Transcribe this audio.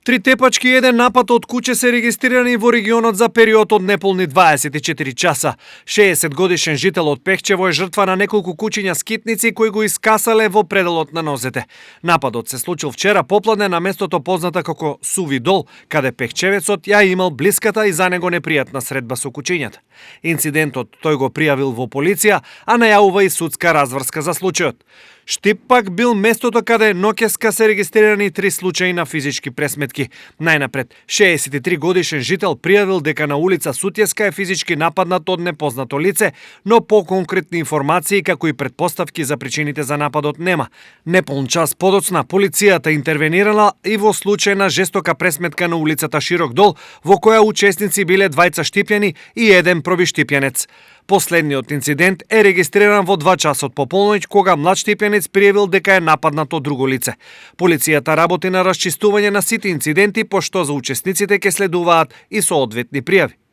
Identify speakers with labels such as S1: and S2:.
S1: 3 тепачки и еден напад од куќе се регистрирани во регионот за период од неполни 24 часа. 60 годишен жител од Пехчево е жртва на неколку куќиња скитници кои го искасале во пределот на нозете. Нападот се случил вчера попладне на местото позната како Суви дол, каде пехчевецот ја имал блиската и за него непријатна средба со куќињата. Инцидентот тој го пријавил во полиција, а најавува и судска разврска за случајот. Штип пак бил местото каде ноќеска се регистрирани 3 случаи на физички пресметки. Најнапред, 63 годишен жител пријавил дека на улица Сутјеска е физички нападнат од непознато лице, но по-конкретни информации како и претпоставки за причините за нападот нема. Неполн час подоцна полицијата интервенирала и во случај на жестока пресметка на улицата Широк дол, во која учесници биле двајца штипјани и еден пробиштипјанец. Последниот инцидент е регистриран во 2 часот по полноќ, кога млад штипјанец пријавил дека е нападнат од друго лице. Полицијата работи на расчистување на сите инциденти, пошто за учесниците ќе следуваат и соодветни пријави.